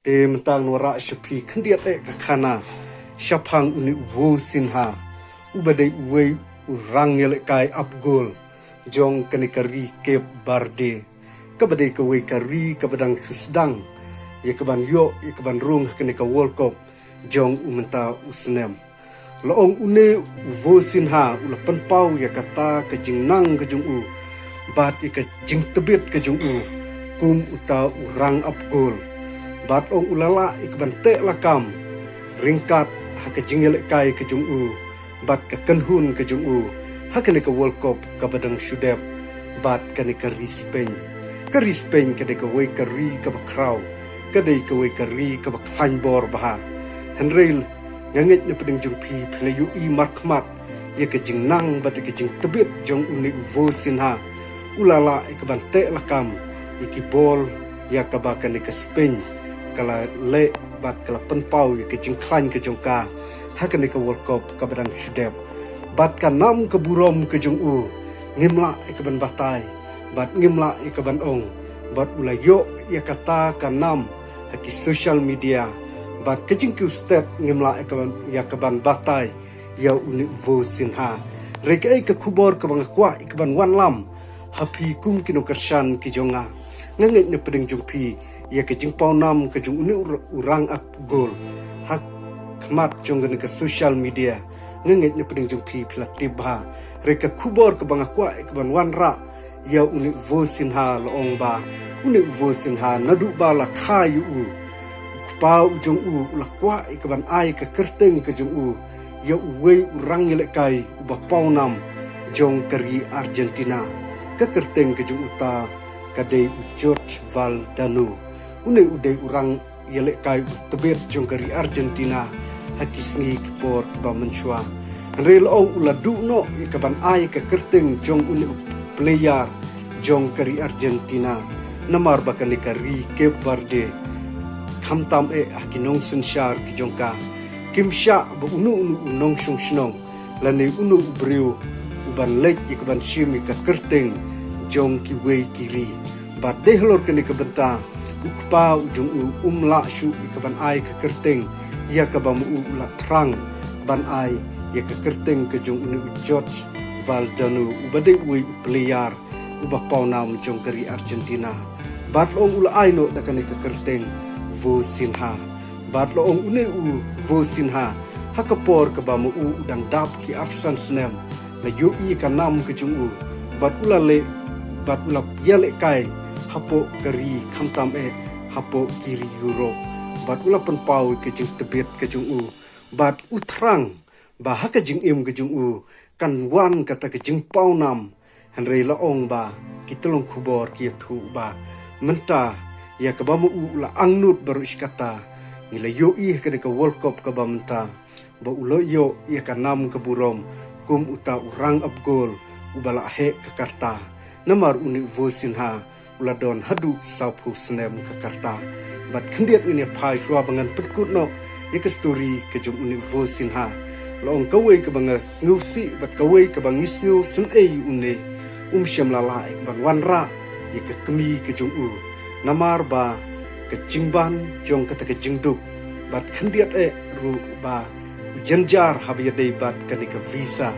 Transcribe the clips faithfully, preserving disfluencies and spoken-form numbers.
Te mynta ngan wanrah sha phi khyndiat eh ka khana shaphang une u Vo Sinha, uba dei uwei u rang ïalehkai ap gol jong kane ka ri Cape Verde, kaba dei kawei ka ri kaba dang shu sdang ïa kaban ïoh ïa kaban rung ha kane ka World Cup jong u mynta u snem. La ong une u Vo Sinha u la pynpaw ïa kata ka jingnang ka jong u bad ïa ka jingtbit ka jong u kum uta u rang ap gol. Bad ong u la lah ïa kaban teh lakam ryngkat ha ka jingïalehkai ka jong u bad ka kynhun ka jong u ha kane ka World Cup kaba dang shu dep bad kane ka ri Spain. Ka ri Spain ka dei kawei ka ri kaba khraw, ka dei kawei ka ri kaba khlaiñ bor bha. Hynrei nga ngeit na pdeng jong phi, phi la ïohi markhmat ïa ka jingnang bad ïa ka jingtbit jong une u Vo Sinha. U la lah ïa kaban teh lakam ïa ki bol ïa kaba kane ka Spain ka la leh bad ka la pynpaw ïa ka jingkhlaiñ ka jong ka ha kane ka World Cup kaba dang shu dep. Bad ka nam ka burom ka jong u ngim lah ïa kaban batai bad ngim lah ïa kaban ong, bad u la ïoh ïa kata ka nam ha ki social media bad ka jingkiew stet ngim lah ïa kaban, ïa kaban batai ïa une u Vo Sinha. Hynrei kaei ka khubor kaba nga kwah ïa kaban wanlam ha phi kum ki nongkyrshan ki jong nga. Nga ngeit na pdeng jong phi ïa ka jingpawnam ka jong une u r-, u rang ap gol ha khmat jong kane ka social media. Nga ngeit na pdeng jong phi phi la tip bha. Hynrei ka khubor kaba nga kwah ïa kaban wanrah ïa une u Vo Sinha la ong ba une u Vo Sinha naduh ba la kha ïa u, u kpa u jong u u la kwah ïa kaban ai ka kyrteng ka jong u ïa uwei u rang ïalehkai uba pawnam jong ka ri Argentina. Ka kyrteng ka jong uta ka dei u Jorge Valdano. Une u dei u rang ïalehkai u tbit jong ka ri Argentina ha ki sngi ki por kiba mynshuwa. Hynrei la ong u la duh noh ïa kaban ai ka kyrteng jong une u player jong ka ri Argentina, namar ba kane ka ri Cape Verde, khamtam eh ha ki nongsynshar ki jong ka, kim shah ba uno uno u nongshong shnong lane uno u briew u ban leit ïa kaban shim ïa ka kyrteng jong kiwei ki ri. Bad dei halor kane ka bynta u kpa u jong u um lah shuh ïa kaban ai ka kyrteng ïa kaba ma u u la thrang ban ai ïa ka kyrteng ka jong une u Jorge Valdano uba dei uwei u player uba pawnam jong ka ri Argentina. Bad la ong u la ai noh da kane ka kyrteng Vo Sinha. Bad la ong une u Vo Sinha ha ka por kaba ma u u dang dap ki arphew san snem, la ïohi ka nam ka jong u bad u la leh, bad u la ïalehkai hapoh ka ri khamtam eh hapoh ki ri Europe. Bad u la pynpaw ka jingtbit ka jong u bad u thrang ba ha ka jingim ka jong u kan wan kata ka jingpawnam. Hynrei la ong ba ki tyllong khubor ki ïathuh ba mynta ïa kaba ma u u la angnud baroh shi katta, ngi la ïohi ha kane ka World Cup kaba mynta ba u la ïoh ïa ka nam ka burom kum uta u rang ap gol uba la heh ka karta. Namar une u Vo Sinha u la don haduh sawphew snem ka karta. Bad khyndiat ngin ïa phai shuwa ba ngan pynkut noh ïa ka story ka jong une u Vo Sinha. La ong kawei kaba nga sngewsih bad kawei kaba ngi sngewsynei ïa une, um shym la lah ïa kaban wanrah ïa ka kmie ka jong u. Namar ba ka jingban jong kata ka jingduk bad khyndiat eh ruh ba u jynjar haba ïadei bad kane ka visa.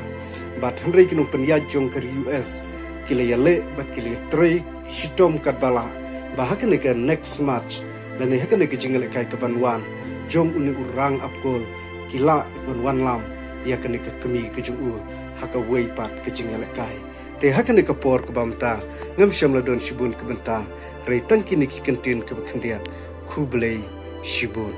Bad hynrei ki nongpynïaid jong ka ri U S ki la ïaleh bad ki la ïatrei shitom katba lah ba ha kane ka next match lane ha kane ka jingïalehkai kaban wan jong une u rang ap gol, ki lah ban wanlam ïa kane ka kmie ka jong u ha kawei pat ka jingïalehkai. Te ha kane ka por kaba mynta ngam shym la don shibun ki bynta, hynrei tang kine ki kyntien kiba khyndiat. Khublei shibun.